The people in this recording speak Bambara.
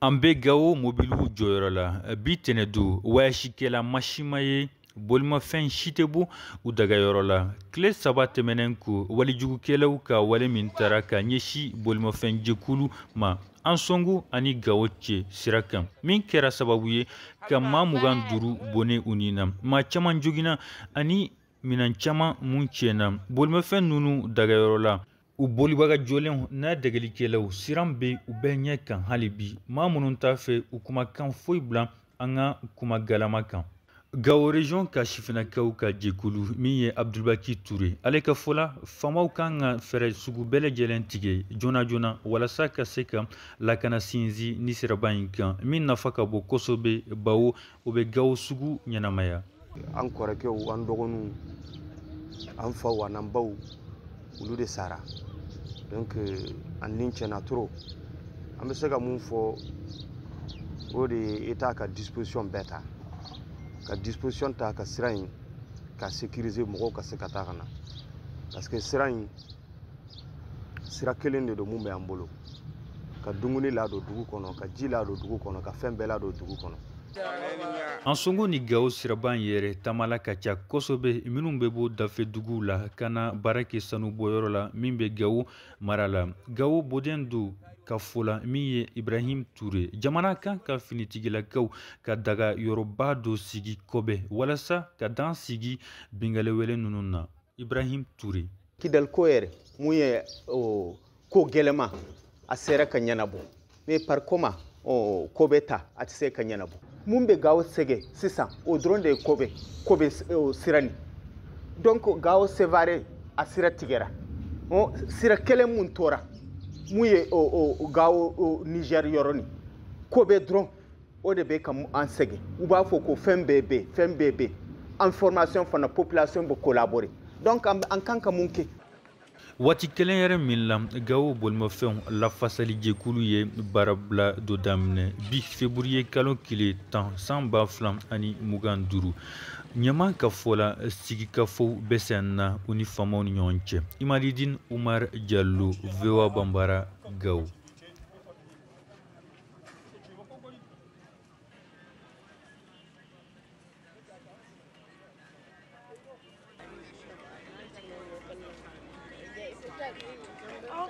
An bɛ Gawo mobiliw jɔyɔrɔ la bi tɛnɛdon wayasikɛla masima ye bolimafɛn si tɛ bɔ u dagayɔrɔ la tile 3 tɛmɛnen kɔ walijugukɛlaw ka wale min taara ka ɲɛsin bolimafɛn jɛkulu ma Ansongo ani Gawo cɛ sira kan min kɛra sababu ye ka maa 25 bɔnɛ u ni na maa caman joginna ani minɛn caman mun tiɲɛna bolimafɛn ninnu dagayɔrɔ la. U bolibaga jɔlenw n'a dɛgɛlikɛlaw siran bɛ u bɛɛ ɲɛ kan hali bi maa minnu t'a fɛ u kumakan foyi bila an ka kuma galama kan. Gawo région ka sifinnakaw ka jɛkulu min ye Abdulbaki Ture ale ka fɔ la faamaw kan ka fɛɛrɛ sugu bɛɛ lajɛlen tigɛ joona joona walasa ka se ka lakana sinsin ni siraba in kan min nafa ka bon kosɛbɛ bawo o bɛ Gawo sugu ɲɛnamaya. An kɔrɔkɛw, an dɔgɔninw, an faw an'an baw olu de sara donc an ni tiɲɛna trop. An bɛ se ka mun fɔ o de ye État ka disposition bɛɛ ta ka disposition ta ka sira in ka sécuriser mɔgɔw ka se ka taa ka na parce que sira in sira kelen de don mun bɛ an bolo ka dumuni ladon dugu kɔnɔ ka ji ladon dugu kɔnɔ ka fɛn bɛɛ ladon dugu kɔnɔ. Ansongo ni Gawo siraba in yɛrɛ taamala ka ca kosɛbɛ minnu bɛ bɔ dafɛ duguw la ka na baara kɛ sanubɔyɔrɔ la min bɛ Gawo mara la. Gawo bɔden don ka fɔ la min ye Ibrahim Ture jamana kan ka finitigilakaw ka daga yɔrɔba dɔ sigi kɔbɛ walasa ka dan sigi binkanni ninnu na. Ibrahim Ture. Kidal ko yɛrɛ mun ye ko gɛlɛma a sera ka ɲɛnabɔ mais par comment ko bɛ ta a tɛ se ka ɲɛnabɔ. Mun bɛ Gawo sɛgɛ sisan o dɔrɔn de ye Kobe sira nin donc Gawo Sevare a sira tigɛra sira kelen mun tora mun ye Gawo Niger yɔrɔ nin Kobe dɔrɔn o de bɛ ka an sɛgɛ. U b'a fɔ ko fɛn bɛɛ bɛ fɛn bɛɛ bɛ information fana population bɛ collaborer donc an kan ka mun kɛ. Waati kelen yɛrɛ min la Gawo bolimafɛnw lafasalijɛkulu ye baarabila dɔ daminɛ bi février kalo tile 10 san 2025 ɲɛmaa ka fɔ la sigikafɔw bɛ sen na u ni faamaw ni ɲɔgɔn cɛ. Imalidine Umar Diallo, VOA Bambara, Gawo. Oh,